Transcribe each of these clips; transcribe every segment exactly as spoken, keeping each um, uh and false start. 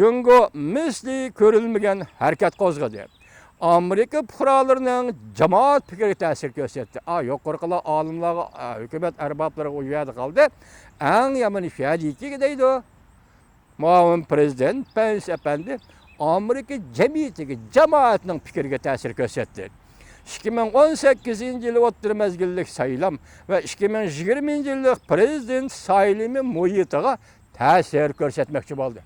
جۇڭگو مىسلى كۆرۈلمىگەن ھەرىكەت قوزغىدى. ئامېرىكا پۇقرالىرىنىڭ جامائەت پىكرىگە تەسىر كۆرسەتتى. ئا، يۇقىرىقىلار ئالىملارغا، ئا، ھۆكۈمەت ئەربابلىرىغا ئۇ يەردە قالدى. ئەڭ يامىنى شۇ يەردىكى دەيدۇ. مۇئاۋىن پىرېزىدېنت پېنس ئەپەندى ئامېرىكا جەمئىيىتىگە، جامائەتنىڭ پىكرىگە تەسىر كۆرسەتتى. ئىككى مىڭ ئون سەككىزىنچى يىل ئوتتۇرا مەزگىللىك سايلام ۋە ئىككى مىڭ يىگىرمىنچى يىللىق پىرېزىدېنت سايلىمى مۇھىتىغا تەسىر كۆرسەتمەكچى بولدى.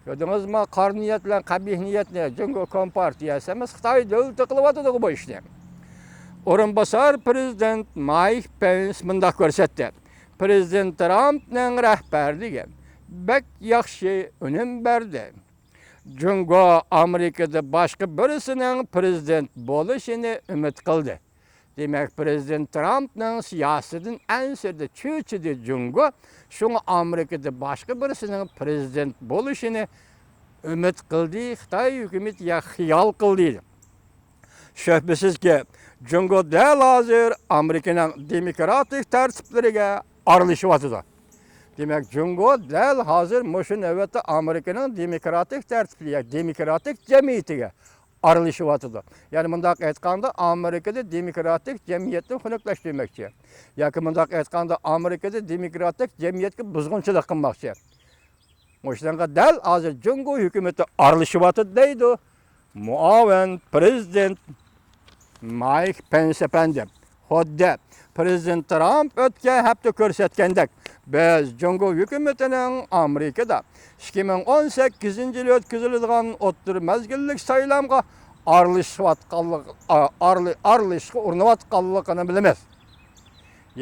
كۆردىڭىزمۇ، قارا نىيەت بىلەن قەبىھ نىيەتنى جۇڭگو كومپارتىيەسى ئەمەس، خىتاي دۆلىتى قىلىۋاتىدىغۇ بۇ ئىشنى. ئورۇنباسار پىرېزىدېنت مايك پېنس مۇنداق كۆرسەتتى: پىرېزىدېنت ترامپنىڭ رەھبەرلىكى بەك ياخشى ئۈنۈم بەردى. جۇڭگو ئامېرىكىدا باشقا بىرسىنىڭ پىرېزىدېنت بولۇشىنى ئۈمىد قىلدى. دېمەك، پىرېزىدېنت ترامپنىڭ سىياسىتىدىن ئەنسىرىدى، چۆچۈدى جۇڭگو. شۇڭا ئامېرىكىدا باشقا بىرسىنىڭ پىرېزىدېنت بولۇشىنى ئۈمىد قىلدى، خىتاي ھۆكۈمىتى يا خىيال قىلدى. شۈبھىسىزكى، جۇڭگو دەل ھازىر ئامېرىكىنىڭ دېموكراتىك تەرتىپلىرىگە ئارىلىشىۋاتىدۇ. دېمەك، جۇڭگو دەل ھازىر مۇشۇ نۆۋەتتە ئامېرىكىنىڭ دېموكراتىك تەرتىپلىرىگە، دېموكراتىك جەمئىيىتىگە ئارىلىشىۋاتىدۇ. يەنى مۇنداق ئېيتقاندا، ئامېرىكىدا دېموكراتىك جەمئىيەتنى خۇنۈكلەشتۈرمەكچى. ياكى مۇنداق ئېيتقاندا، ئامېرىكىدا دېموكراتىك جەمئىيەتكە بۇزغۇنچىلىق قىلماقچى. مۇشۇنىڭغا دەل ھازىر جۇڭگو ھۆكۈمىتى ئارىلىشىۋاتىدۇ دەيدۇ مۇئاۋىن پىرېزىدېنت مايك پېنس ئەپەندى. خۇددى پىرېزىدېنت ترامپ ئۆتكەن ھەپتە كۆرسەتكەندەك، بىز جۇڭگو ھۆكۈمىتىنىڭ ئامېرىكىدا ئىككى مىڭ ئون سەككىزىنچى يىلى ئۆتكۈزۈلىدىغان ئوتتۇرا مەزگىللىك سايلامغا ئارىلىشىۋاتقانلىق-، ئا-، ئارىلى-، ئارىلىشىشقا ئۇرۇنۇۋاتقانلىقىنى بىلىمىز.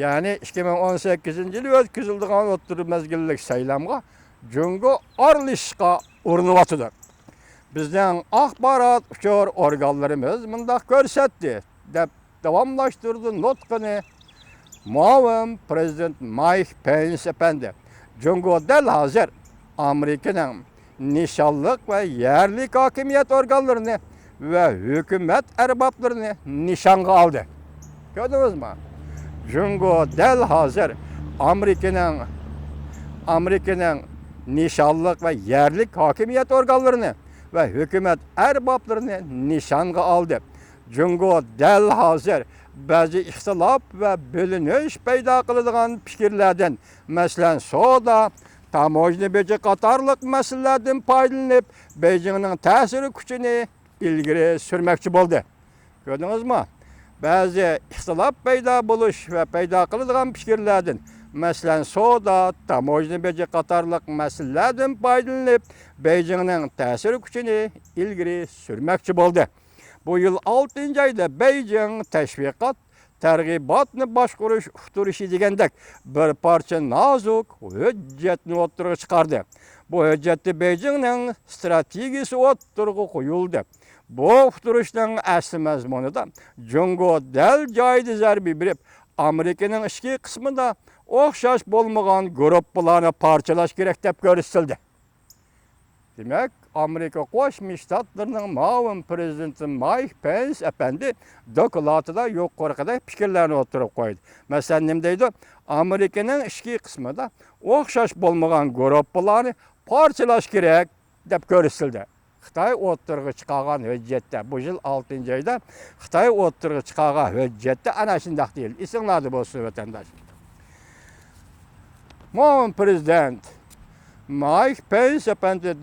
يەنى ئىككى مىڭ ئون سەككىزىنچى يىلى ئۆتكۈزۈلىدىغان ئوتتۇرا مەزگىللىك سايلامغا جۇڭگو ئارىلىشىشقا ئۇرۇنۇۋاتىدۇ. بىزنىڭ ئاخبارات ئۇچۇر ئورگانلىرىمىز مۇنداق كۆرسەتتى، دەپ داۋاملاشتۇردى نۇتقىنى مۇئاۋىن پىرېزىدېنت مايك پېنس ئەپەندى. جۇڭگو دەل ھازىر ئامېرىكىنىڭ نىشانلىق ۋە يەرلىك ھاكىمىيەت ئورگانلىرىنى ۋە ھۆكۈمەت ئەربابلىرىنى نىشانغا ئالدى. كۆردىڭىزمۇ؟ جۇڭگو دەل ھازىر ئامېرىكىنىڭ، ئامېرىكىنىڭ نىشانلىق ۋە يەرلىك ھاكىمىيەت ئورگانلىرىنى ۋە ھۆكۈمەت ئەربابلىرىنى نىشانغا ئالدى. جۇڭگو دەل ھازىر بەزى ئىختىلاپ ۋە بۆلۈنۈش پەيدا قىلىدىغان پىكىرلەردىن، مەسىلەن، سودا، تاموژنا بېجى قاتارلىق مەسىلىلەردىن پايدىلىنىپ، بېيجىڭنىڭ تەسىر كۈچىنى ئىلگىرى سۈرمەكچى بولدى. كۆردىڭىزمۇ؟ بەزى ئىختىلاپ پەيدا بولۇش ۋە پەيدا قىلىدىغان پىكىرلەردىن، مەسىلەن، سودا، تاموژنا بېجى قاتارلىق مەسىلىلەردىن پايدىلىنىپ، بېيجىڭنىڭ تەسىر كۈچىنى ئىلگىرى سۈرمەكچى بولدى. بۇ يىل ئالتىنچى ئايدا بېيجىڭ تەشۋىقات، تەرغىباتنى باشقۇرۇش ئۇقتۇرۇشى دېگەندەك بىر پارچە نازۇك ھۆججەتنى ئوتتۇرىغا چىقاردى. بۇ ھۆججەتتە بېيجىڭنىڭ ئىستراتېگىيىسى ئوتتۇرىغا قويۇلدى. بۇ ئۇقتۇرۇشنىڭ ئەسلى مەزمۇنىدا جۇڭگو دەل جايىدا زەربە بېرىپ، ئامېرىكىنىڭ ئىچكى قىسمىدا ئوخشاش بولمىغان گۇرۇپپىلارنى پارچىلاش كېرەك دەپ كۆرسىتىلدى. دېمەك، ئامېرىكا قوشما شتاتلىرىنىڭ مۇئاۋىن پىرېزىدېنتى مايك پېنس ئەپەندى دوكلاتىدا يۇقىرىقىدەك پىكىرلەرنى ئوتتۇرىغا قويدى. مەسىلەن، نېمە دەيدۇ؟ ئامېرىكىنىڭ ئىچكى قىسمىدا ئوخشاش بولمىغان گۇرۇپپىلارنى پارچىلاش كېرەك دەپ كۆرسىتىلدى. خىتاي ئوتتۇرىغا چىقارغان ھۆججەتتە، بۇ يىل ئالتىنچى ئايدا خىتاي ئوتتۇرىغا چىقارغان ھۆججەتتە ئەنە شۇنداق دېيىلدى. ئېسىڭلاردا بولسۇن، ۋەتەنداش. مۇئاۋىن پىرېزىدېنت مايك پېنس ئەپەندى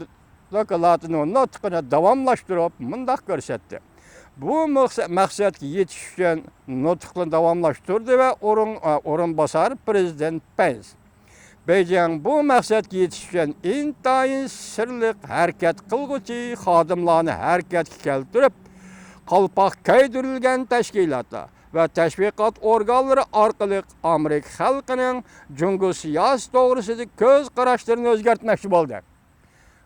دوكلاتىنىڭ نۇتقىنى داۋاملاشتۇرۇپ مۇنداق كۆرسەتتى. بۇ مەقسە-، مەقسەتكە يېتىش ئۈچۈن نۇتقىنى داۋاملاشتۇردى ۋە ئورۇن-، ئورۇنباسار پىرېزىدېنت پېنس، بېيجىڭ بۇ مەقسەتكە يېتىش ئۈچۈن ئىنتايىن سىرلىق ھەرىكەت قىلغۇچى خادىملارنى ھەرىكەتكە كەلتۈرۈپ، قالپاق كىيدۈرۈلگەن تەشكىلاتلار ۋە تەشۋىقات ئورگانلىرى ئارقىلىق ئامېرىكا خەلقىنىڭ جۇڭگو سىياسىتى توغرىسىدىكى كۆز قاراشلىرىنى ئۆزگەرتمەكچى بولدى.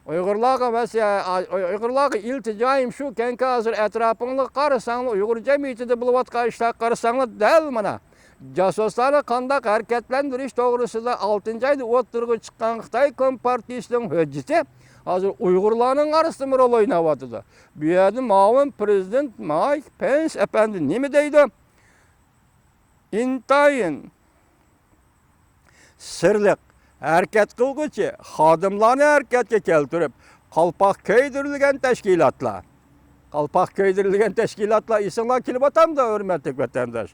ئۇيغۇرلارغا ۋەسىيە-، ئۇيغۇرلارغا ئىلتىجايىم شۇ، كەنكى ھازىر ئەتراپىڭلارغا قارىساڭلار، ئۇيغۇر جەمئىيىتىدە بولۇۋاتقان ئىشلارغا قارىساڭلار، دەل مانا جاسۇسلارنى قانداق ھەرىكەتلەندۈرۈش توغرىسىدا ئالتىنچى ئايدا ئوتتۇرىغا چىققان خىتاي كومپارتىيىسىنىڭ ھۆججىتى ھازىر ئۇيغۇرلارنىڭ ئارىسىدىمۇ رول ئويناۋاتىدۇ. بۇ يەردە مۇئاۋىن پىرېزىدېنت مايك پېنس ئەپەندى نېمە دەيدۇ؟ ئىنتايىن سىرلىق ھەرىكەت قىلغۇچى خادىملارنى ھەرىكەتكە كەلتۈرۈپ، قالپاق كىيدۈرۈلگەن تەشكىلاتلار، قالپاق كىيدۈرۈلگەن تەشكىلاتلار ئېسىڭلار كېلىۋاتامدۇ، ھۆرمەتلىك ۋەتەنداش؟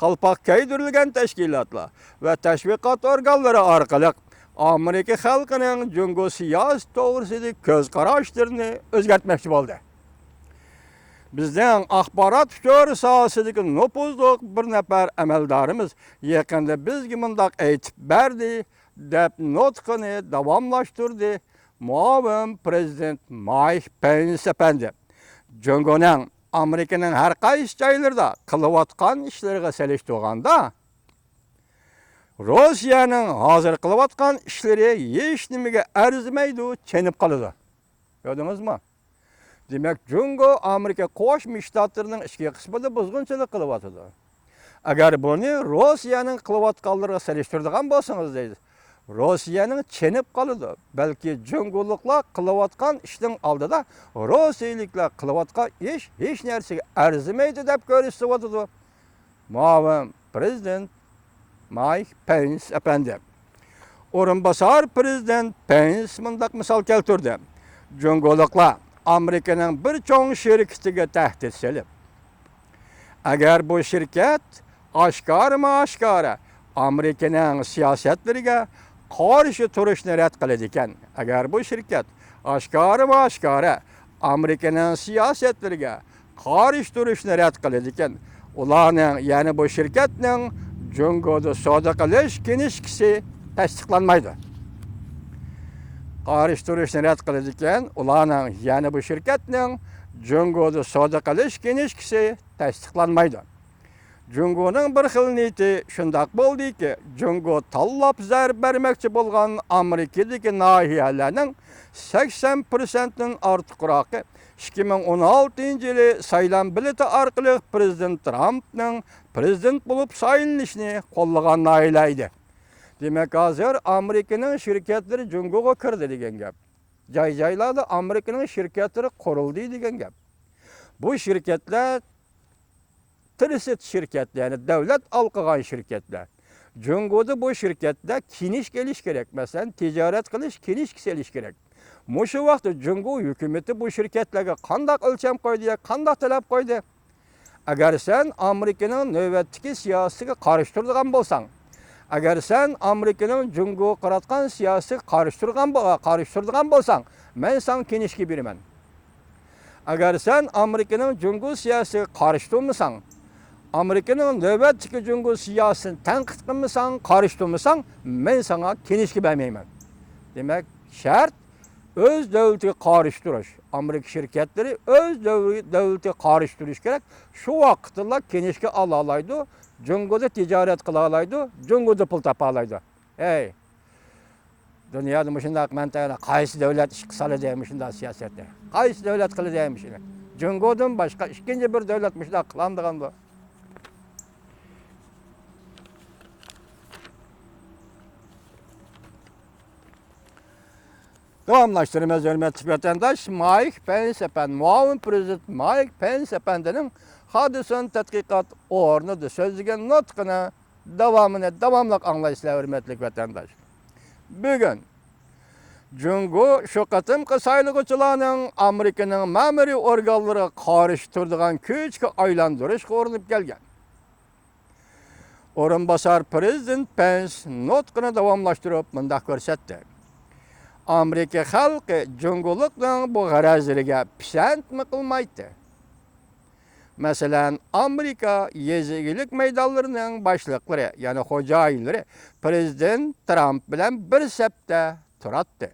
قالپاق كىيدۈرۈلگەن تەشكىلاتلار ۋە تەشۋىقات ئورگانلىرى ئارقىلىق ئامېرىكا خەلقىنىڭ جۇڭگو سىياسىتى توغرىسىدىكى كۆز قاراشلىرىنى ئۆزگەرتمەكچى بولدى. بىزنىڭ ئاخبارات ئۇچۇر ساھەسىدىكى نوپۇزلۇق بىر نەپەر ئەمەلدارىمىز يېقىندا بىزگە مۇنداق ئېيتىپ بەردى، دەپ نۇتقىنى داۋاملاشتۇردى مۇئاۋىن پىرېزىدېنت مايك پېنس ئەپەندى. جۇڭگونىڭ ئامېرىكىنىڭ ھەر قايسى جايلىرىدا قىلىۋاتقان ئىشلىرىغا سېلىشتۇرغاندا، روسىيەنىڭ ھازىر قىلىۋاتقان ئىشلىرى ھېچنېمىگە ئەرزىمەيدۇ، چېنىپ قالىدۇ. كۆردىڭىزمۇ؟ دېمەك، جۇڭگو ئامېرىكا قوشما شتاتلىرىنىڭ ئىچكى قىسمىدا بۇزغۇنچىلىق قىلىۋاتىدۇ. ئەگەر بۇنى روسىيەنىڭ قىلىۋاتقانلىرىغا سېلىشتۇرىدىغان بولسىڭىز، دەيدۇ، روسىيەنىڭ چېنىپ قالىدۇ. بەلكى جۇڭگولۇقلار قىلىۋاتقان ئىشنىڭ ئالدىدا روسىيەلىكلەر قىلىۋاتقان ئىش ھېچ نەرسىگە ئەرزىمەيدۇ، دەپ كۆرسىتىۋاتىدۇ مۇئاۋىن پىرېزىدېنت مايك پېنس ئەپەندى. ئورۇنباسار پىرېزىدېنت پېنس مۇنداق مىسال كەلتۈردى، جۇڭگولۇقلار ئامېرىكىنىڭ بىر چوڭ شىركىتىگە تەھدىت سېلىپ، ئەگەر بۇ شىركەت ئاشكارىمۇ ئاشكارا ئامېرىكىنىڭ سىياسەتلىرىگە قارشى تۇرۇشنى رەت قىلىدىكەن، ئەگەر بۇ شىركەت ئاشكارىمۇ ئاشكارا ئامېرىكىنىڭ سىياسەتلىرىگە قارشى تۇرۇشنى رەت قىلىدىكەن، ئۇلارنىڭ، يەنى بۇ شىركەتنىڭ جۇڭگودا سودا قىلىش كىنىشكىسى تەستىقلانمايدۇ. قارشى تۇرۇشنى رەت قىلىدىكەن، ئۇلارنىڭ، يەنى بۇ شىركەتنىڭ جۇڭگودا سودا قىلىش كىنىشكىسى تەستىقلانمايدۇ. جۇڭگونىڭ بىر خىل نىيىتى شۇنداق بولدىكى، جۇڭگو تاللاپ زەربە بەرمەكچى بولغان ئامېرىكىدىكى ناھىيەلەرنىڭ سەكسەن پىرسەنتتىن ئارتۇقراقى ئىككى مىڭ ئون ئالتىنچى يىلى سايلام بېلىتى ئارقىلىق پىرېزىدېنت ترامپنىڭ پىرېزىدېنت بولۇپ سايلىنىشىنى قوللىغان ناھىيەلەر ئىدى. دېمەك، ھازىر ئامېرىكىنىڭ شىركەتلىرى جۇڭگوغا كىردى دېگەن گەپ. جاي-جايلاردا ئامېرىكىنىڭ شىركەتلىرى قۇرۇلدى دېگەن گەپ. بۇ شىركەتلەر تىرىست شىركەتلەر، يەنى دۆلەت ئالقىغان شىركەتلەر. جۇڭگودا بۇ شىركەتلەر كىنىشكا ئېلىش كېرەك. مەسىلەن، تىجارەت قىلىش كىنىشكىسى ئېلىش كېرەك. مۇشۇ ۋاقىتتا جۇڭگو ھۆكۈمىتى بۇ شىركەتلەرگە قانداق ئۆلچەم قويدى يا قانداق تەلەپ قويدى؟ ئەگەر سەن ئامېرىكىنىڭ نۆۋەتتىكى سىياسىتىگە قارشى تۇرىدىغان بولساڭ، ئەگەر سەن ئامېرىكىنىڭ جۇڭگوغا قاراتقان سىياسىتىگە قارشى تۇرغان بو-، قارشى تۇرىدىغان بولساڭ، مەن ساڭا كىنىشكا بېرىمەن. ئەگەر سەن ئامېرىكىنىڭ جۇڭگو سىياسىتىگە قارشى تۇرمىساڭ، ئامېرىكىنىڭ نۆۋەتتىكى جۇڭگو سىياسىتىنى تەنقىد قىلمىساڭ، قارشى تۇرمىساڭ، مەن ساڭا كىنىشكا بەرمەيمەن. دېمەك، شەرت ئۆز دۆلىتىگە قارشى تۇرۇش. ئامېرىكا شىركەتلىرى ئۆز دۆل-، دۆلىتىگە قارشى تۇرۇشى كېرەك. شۇ ۋاقىتتىلا كىنىشكا ئالالايدۇ، جۇڭگودا تىجارەت قىلالايدۇ، جۇڭگودا پۇل تاپالايدۇ. ھەي، دۇنيادا مۇشۇنداق مەنتىقىنى قايسى دۆلەت ئىشقا سالىدۇ مۇشۇنداق سىياسەتنى؟ قايسى دۆلەت قىلىدۇ مۇشۇنى؟ جۇڭگودىن باشقا ئىككىنچى بىر دۆلەت مۇشۇنداق قىلامدىغاندۇ؟ داۋاملاشتۇرىمىز، ھۆرمەتلىك ۋەتەنداش. مايك پېنس ئەپەندى، مۇئاۋىن پىرېزىدېنت مايك پېنس ئەپەندىنىڭ خادىسون تەتقىقات ئورنىدا سۆزلىگەن نۇتقىنى داۋامىنى داۋاملىق ئاڭلايسىلەر، ھۆرمەتلىك ۋەتەنداش. بۈگۈن جۇڭگو شۇ قېتىمقى سايلىغۇچىلارنىڭ ئامېرىكىنىڭ مەمۇرىي ئورگانلىرىغا قارشى تۇرىدىغان كۈچكە ئايلاندۇرۇشقا ئۇرۇنۇپ كەلگەن. ئورۇنباسار پىرېزىدېنت پېنس نۇتقىنى داۋاملاشتۇرۇپ مۇنداق كۆرسەتتى: ئامېرىكا خەلقى جۇڭگولۇقنىڭ بۇ غەرەزلىرىگە پىسەنتمۇ قىلمايتتى. مەسىلەن، ئامېرىكا يېزا ئىگىلىك مەيدانلىرىنىڭ باشلىقلىرى، يەنى خوجايىنلىرى پىرېزىدېنت ترامپ بىلەن بىر سەپتە تۇراتتى.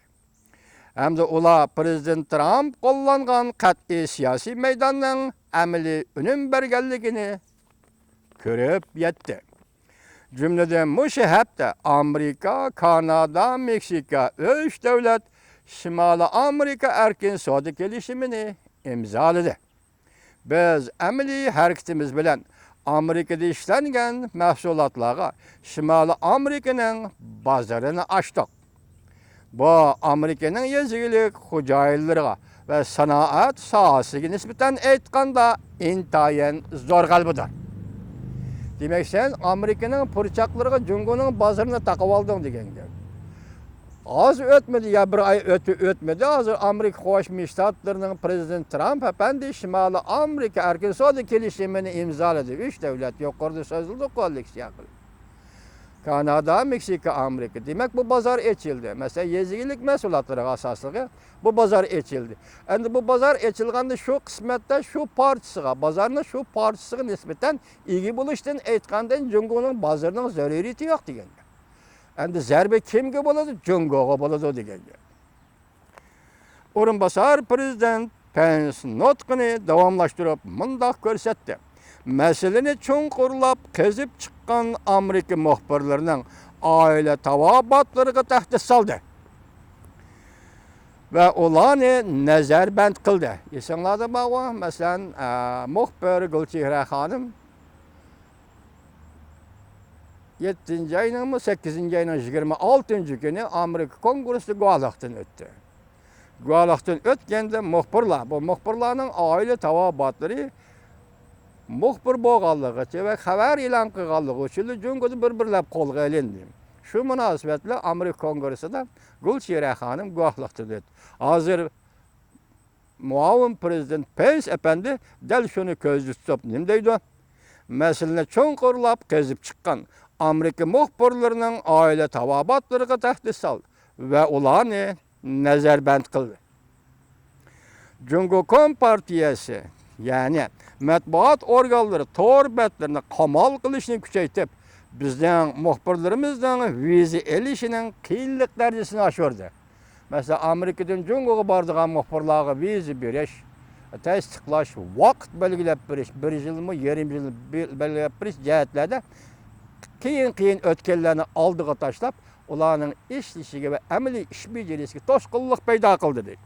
ھەمدە ئۇلار پىرېزىدېنت ترامپ قوللانغان قەتئىي سىياسىي مەيداننىڭ ئەمەلىي ئۈنۈم بەرگەنلىكىنى كۆرۈپ يەتتى. جۈملىدىن مۇشۇ ھەپتە ئامېرىكا، كانادا، مېكسىكا ئۈچ دۆلەت شىمالىي ئامېرىكا ئەركىن سودا كېلىشىمىنى ئىمزالىدى. بىز ئەمەلىي ھەرىكىتىمىز بىلەن ئامېرىكىدا ئىشلەنگەن مەھسۇلاتلارغا شىمالىي ئامېرىكىنىڭ بازىرىنى ئاچتۇق. بۇ ئامېرىكىنىڭ يېزا ئىگىلىك خوجايىنلىرىغا ۋە سانائەت ساھەسىگە نىسبەتەن ئېيتقاندا ئىنتايىن زور غەلىبىدۇر. دېمەك، سەن ئامېرىكىنىڭ پۇرچاقلىرىغا جۇڭگونىڭ بازىرىنى تاقىۋالدىڭ دېگەن گەپ. ئاز ئۆتمىدى، يا بىر ئاي ئۆتۈ-، ئۆتمىدى، ھازىر ئامېرىكا قوشما شتاتلىرىنىڭ پرېزىدېنتى ترامپ ئەپەندى شىمالىي ئامېرىكا ئەركىن سودا كېلىشىمىنى ئىمزالىدى. ئۈچ دۆلەت، يۇقىرىدا سۆزلىدۇق، كوللېكسىيە قىلدى. كانادا، مېكسىكا، ئامېرىكا. دېمەك، بۇ بازار ئېچىلدى. مەسىلەن، يېزا ئىگىلىك مەھسۇلاتلىرىغا ئاساسلىقى بۇ بازار ئېچىلدى. ئەمدى بۇ بازار ئېچىلغاندا شۇ قىسمەتتە شۇ پارچىسىغا، بازارنىڭ شۇ پارچىسىغا نىسبەتەن ئىگە بولۇشتىن ئېيتقاندا، جۇڭگونىڭ بازىرىنىڭ زۆرۈرىيىتى يوق دېگەن گەپ. ئەمدى زەربە كىمگە بولىدۇ؟ جۇڭگوغا بولىدۇ دېگەن گەپ. ئورۇنباسار پرېزىدېنت پېنس نۇتقىنى داۋاملاشتۇرۇپ مۇنداق كۆرسەتتى: مەسىلىنى چوڭقۇرلاپ قېزىپ چىققان ئامېرىكا مۇخبىرلىرىنىڭ ئائىلە تاۋابىئاتلىرىغا تەھدىت سالدى ۋە ئۇلارنى نەزەربەند قىلدى. ئېسىڭلاردا بارغۇ، مەسىلەن، ئە، مۇخبىر گۈلچېھرە خانىم يەتتىنچى ئاينىڭمۇ، سەككىزىنچى ئاينىڭ يىگىرمە ئالتىنچى كۈنى ئامېرىكا كونگرېسسىدا گۇۋاھلىقتىن ئۆتتى. گۇۋاھلىقتىن ئۆتكەندە مۇخبىرلار، بۇ مۇخبىرلارنىڭ ئائىلە تاۋابىئاتلىرى مۇخبىر بولغانلىقىچە ۋە خەۋەر ئېلان قىلغانلىقى ئۈچۈنلا جۇڭگودا بىر-بىرلەپ قولغا ئېلىندى. شۇ مۇناسىۋەتلىك ئامېرىكا كونگرېسسىدا گۈلچېھرە خانىم گۇۋاھلىقتىن ئۆتتى. ھازىر مۇئاۋىن پرېزىدېنت پېنس ئەپەندى دەل شۇنى كۆزدە تۇتۇپ نېمە دەيدۇ؟ مەسىلىنى چوڭقۇرلاپ قېزىپ چىققان ئامېرىكا مۇخبىرلىرىنىڭ ئائىلە تاۋابىئاتلىرىغا تەھدىت سال ۋە ئۇلارنى نەزەربەند قىل. جۇڭگو كومپارتىيەسى، يەنى مەتبۇئات ئورگانلىرى تور بەتلىرىنى قامال قىلىشنى كۈچەيتىپ، بىزنىڭ مۇخبىرلىرىمىزنىڭ ۋىزا ئېلىشىنىڭ قىيىنلىق دەرىجىسىنى ئاشۇردى. مەسىلەن، ئامېرىكىدىن جۇڭگوغا بارىدىغان مۇخبىرلارغا ۋىزا بېرىش تەستىقلاش، ۋاقىت بەلگىلەپ بېرىش، بىر يىلمۇ، يېرىم يىل بەل-، بەلگىلەپ بېرىش جەھەتلەردە قىيىن-قىيىن ئۆتكەللەرنى ئالدىغا تاشلاپ، ئۇلارنىڭ ئىشلىشىگە ۋە ئەمەلىي ئىش بېجىرىشىگە توسقۇنلۇق پەيدا قىلدى، دېدى.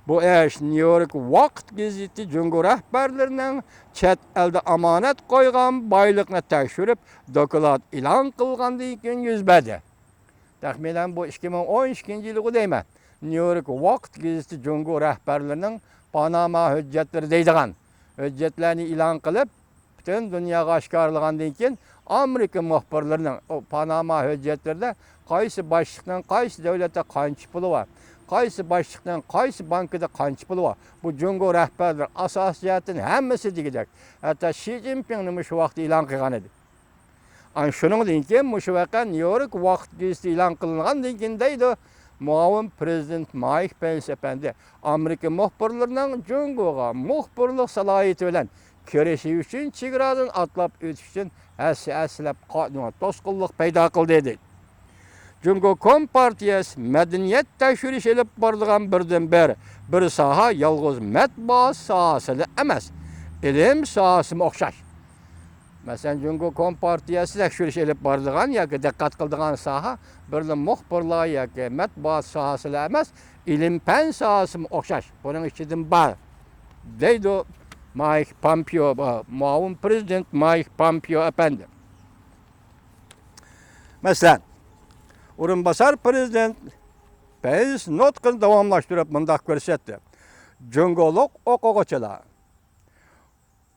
بۇ ئىش نيۇ يورك ۋاقىت گېزىتى جۇڭگو رەھبەرلىرىنىڭ چەت ئەلدە ئامانەت قويغان بايلىقنى تەكشۈرۈپ، دوكلات ئېلان قىلغاندىن كېيىن يۈز بەردى. تەخمىنەن بۇ ئىككى مىڭ ئون ئىككىنچى يىلغۇ دەيمەن. نيۇ يورك ۋاقىت گېزىتى جۇڭگو رەھبەرلىرىنىڭ پاناما ھۆججەتلىرى دەيدىغان ھۆججەتلەرنى ئېلان قىلىپ، پۈتۈن دۇنياغا ئاشكارىلىغاندىن كېيىن، ئامېرىكا مۇخبىرلىرىنىڭ ئۇ پاناما ھۆججەتلىرىدە قايسى باشلىقنىڭ، قايسى دۆلەتتە قانچە پۇلى بار، قايسى باشلىقنىڭ قايسى بانكىدا قانچە پۇلى بار، بۇ جۇڭگو رەھبەرلىرى ئاساسىي جەھەتتىن ھەممىسى دېگۈدەك، ھەتتا شى جىنپىڭنىمۇ شۇ ۋاقىتتا ئېلان قىلغان ئىدى. ئانا شۇنىڭدىن كېيىن مۇشۇ ۋەقە نيۇ يورك ۋاقىت گېزىتى ئېلان قىلىنغاندىن كېيىن دەيدۇ، مۇئاۋىن پرېزىدېنت مايك پېنس ئەپەندى ئامېرىكا مۇخبىرلىرىنىڭ جۇڭگوغا مۇخبىرلىق سالاھىيىتى بىلەن كىرىشى ئۈچۈن چېگرادىن ئاتلاپ ئۆتۈش ئۈچۈن ھەسسە-ھەسسىلەپ قانۇنغا توسقۇنلۇق پەيدا قىلدى، دېدى. جۇڭگو كومپارتىيەسى مەدەنىيەت تەكشۈرۈش ئېلىپ بارىدىغان بىردىنبىر بىر ساھە يالغۇز مەتبۇئات ساھەسىلا ئەمەس، ئىلىم ساھەسىمۇ ئوخشاش. مەسىلەن، جۇڭگو كومپارتىيەسى تەكشۈرۈش ئېلىپ بارىدىغان ياكى دىققەت قىلىدىغان ساھە بىرلا مۇخبىرلار ياكى مەتبۇئات ساھەسىلا ئەمەس، ئىلىم-پەن ساھەسىمۇ ئوخشاش. بۇنىڭ ئىچىدىن بار، دەيدۇ مايك پامپېئو، مۇئاۋىن پرېزىدېنت مايك پامپېئو ئەپەندى. مەسىلەن، ئورۇنباسار پرېزىدېنت پېنس نۇتقىنى داۋاملاشتۇرۇپ مۇنداق كۆرسەتتى: جۇڭگولۇق ئوقۇغۇچىلار،